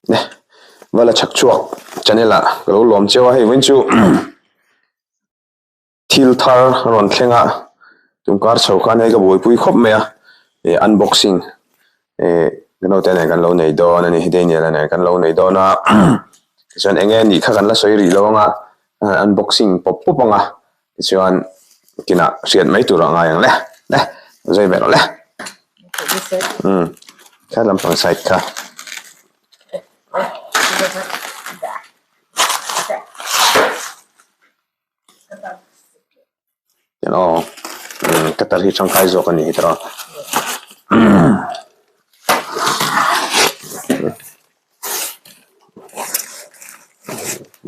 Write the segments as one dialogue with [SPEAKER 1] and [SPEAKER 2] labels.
[SPEAKER 1] Ne vala chhak chhuak channel ah ka lo lawm cheu a hei vawiin chu thil thar a rawn thleng a tumkar chho khan hei ka buaipui khawp mai a ih unboxing ih ka naute nen kan lo nei dawn a ni Daniel a nen kan lo nei dawn a tichuan eng nge nih kha kan la sawi rih lo ang a unboxing pawp pawp ang a tichuan kinah hriat mai tur a ngai ang le le zai ve rawh le umm kha lampang side kha. Aw cutter hi tangkai zawk a ni hi tawh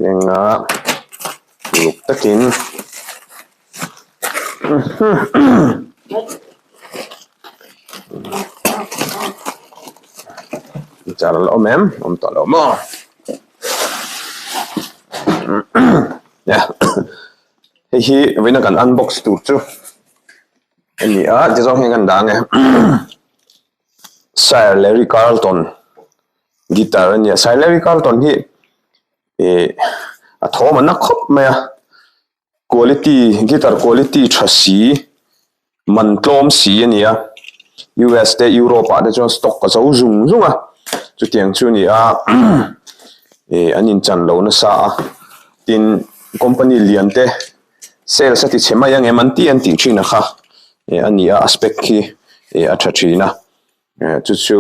[SPEAKER 1] enga uluk takin char a la awm em awm tawh lo maw. Hei hi vawiina kan unbox tur chu a ni a tizawng hian kan dah ang e Sir Larry Carlton guitar a ni a Sir Larry Carlton hi ih a thawm a na khawp mai a quality guitar quality tha si man tlawm si a ni a US te Europe ah te chuan stock a zo zung zung a chutiang chu a ni a ih an inchan lo nasa a tin company lian te sales a ti chhe mai ang em an tih an tih thin a kha ih a ni a a spec khi ih a tha thin a chu chu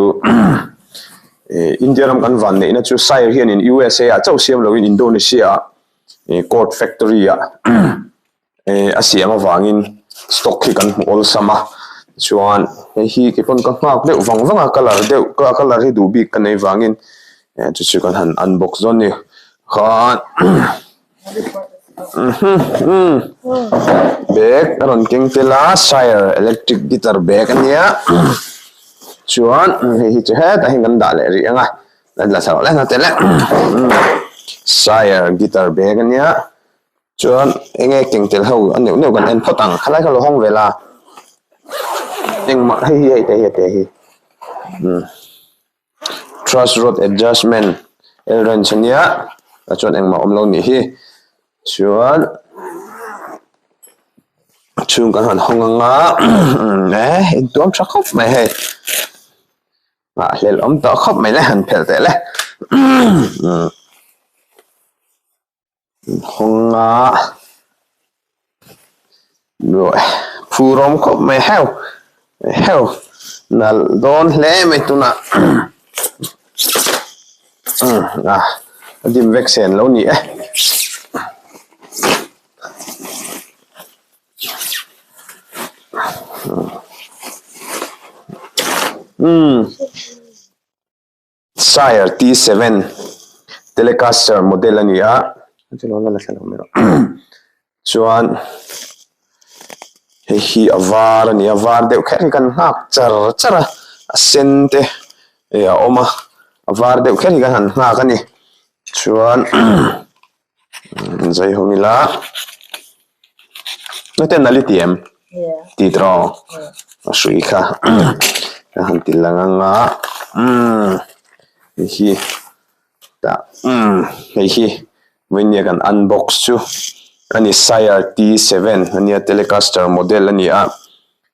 [SPEAKER 1] ih India ram kan van neihna chu Sire hianin USA ah chauh siam loin Indonesia ah ih court factory ah Eh a siam avangin stock hi kan hmu awlsam a chuan hei hi kei pawn ka nghak deuh vang vang a colour deuh ka colour hi duh bik ka nei vangin eh chu chu kan han unbox dawn a ni khan bag a rawn keng tel a sire electric guitar bag a nia chuan hei hi chu hetah hian kan dah leh rih ang a la thla leh tel e sire guitar bag a nia. Chuan eng nge keng tel ho a neuh neuh kan en phawt ang khalai kha lo hawng ve la engmah hei hi hei te hi a te hi umm truss rod adjustment L wrench ania tah chuan engmah awm lo nih hi chuan a chhung kan han hawng anga eh intuam tha khawp mai hei. Ah hlel awm tawh khawp mai le han phelh teh le umm. Hawnga phur awm khawp mai heu heu nalh dawn hle mai tunah a dim vek sen lo ni e. Sire T7 Telecaster model a ni a, chuan hei hi a var a ni a, var deuh kher hi kan nghak char char a, a sen te eh a awm a, a var deuh kher hi kan han nghak a ni, chuan zai hawng ila naute nal i ti em? Ti tawh a hrui kha ka han ti lang anga umm hei hi tah umm hei hi vawinia kan unbox chu a ni Sire T7 ania Telecaster model a ni a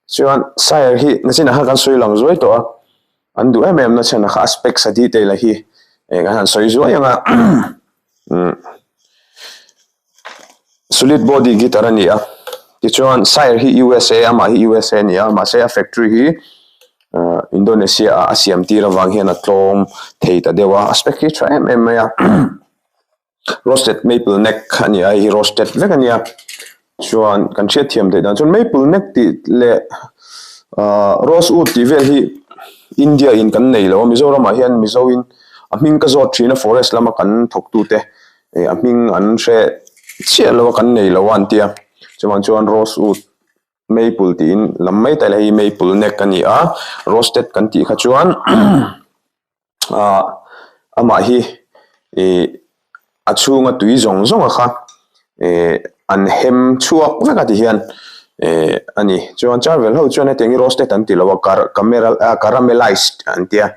[SPEAKER 1] chuan Sire hi nachinah khan kan sawi lang zuai tawh a. An duh em em na chhan a kha a specs a detail a hi eng an han sawi zuai ang a umm solid body guitar a ni a tichuan sire hi USA amah hi USA a ni a mahse a factory hi ah Indonesia ah a siam tir avang hian a tlawm thei ta deuh a a spec hi a tha em em mai a roasted maple neck a ni a hei hi roasted vek a nia chuan kan hriat thiam theih dan chuan maple neck tih leh ahh rosewood tih vel hi India in kan nei lo a Mizoram ah hian Mizo in a hming ka zawt thin a forest lama kan thawk tu te ih a hming an hre chiah lo a kan nei lo a an tia chuvang chuan rosewood maple tiin lam mai ta ila hei maple neck a ni a roasted kan tih kha chuan. ah amah hi ih a chhunga tui zawng zawng a kha ih an hem chhuak vek a ti hian ih a ni chuan charvel ho chuan hetiang hi roasted an ti lo a kar camera ah caramelized an tia.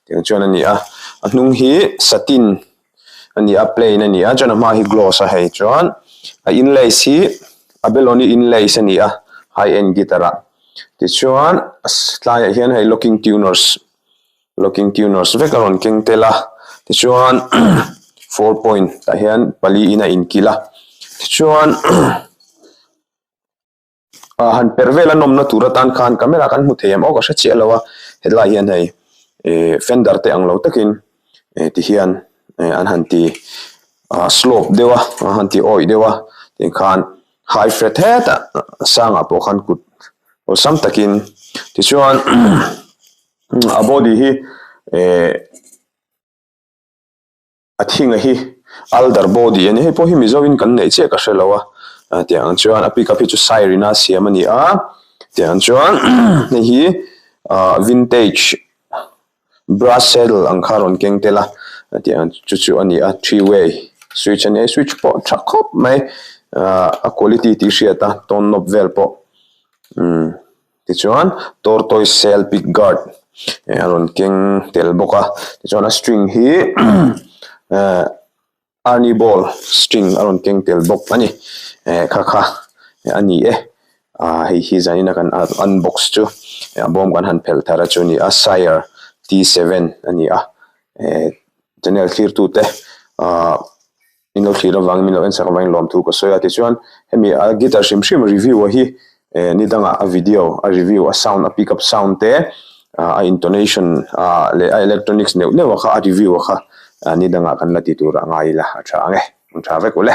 [SPEAKER 1] Tiang chuan a ni a a hnung hi satin a ni a plain a ni a chuan a hma hi gloss a hei chuan a inlace hi a belawni inlace a ni a high end guitar ah tichuan tlaiah hian hei locking tuners locking tuners vek a rawn keng tel a tichuan four point tah hian pali in a inkilh a tichuan. Ah han perh vel a nawmna tur atan khan camera kan hmu thei em aw ka hre chiah lo a hetlai hian hei eh fender te ang lo takin eh ti hian eh an han ti ah slope deuh a an han ti awih deuh a tikhan high fret hetah sangah pawh khan kut awlsam takin tichuan a body hi eh. A thinga hi alder body a ni hei pawh hi mizo in kan neih chiah ka hre lo a tiang ang chuan a pickup hi chu siren a siam a ni a tiang ang chuan hei hi ah vintage brass saddle ang kha a rawn keng tel a tiang ang chu chu a ni a three way switch a ni a switch pawh tha khawp mai ah a quality tih hriat a tone knob vel pawh umm. Tichuan tortoise shell pick guard eh a rawn keng tel bawk a tichuan a string hi eh Ernie Ball string a rawn keng tel bawk a ni eh kha kha a ni e ah hei hi zanin a kan unbox chu a bawm kan han phelh thar a chu a ni a Sire T7 a ni a eh channel thlir tute ah. Min lo thlir avangin min lo en sak avangin lawmthu ka sawi a tichuan hemi a guitar hrim hrim review a hi eh ni dangah a video a review a sound a pick up sound te ah a intonation ah leh a electronics neuh neuh a kha a review a kha ni dangah kan la ti tur a ngai ila a tha ang e an tha vek ule.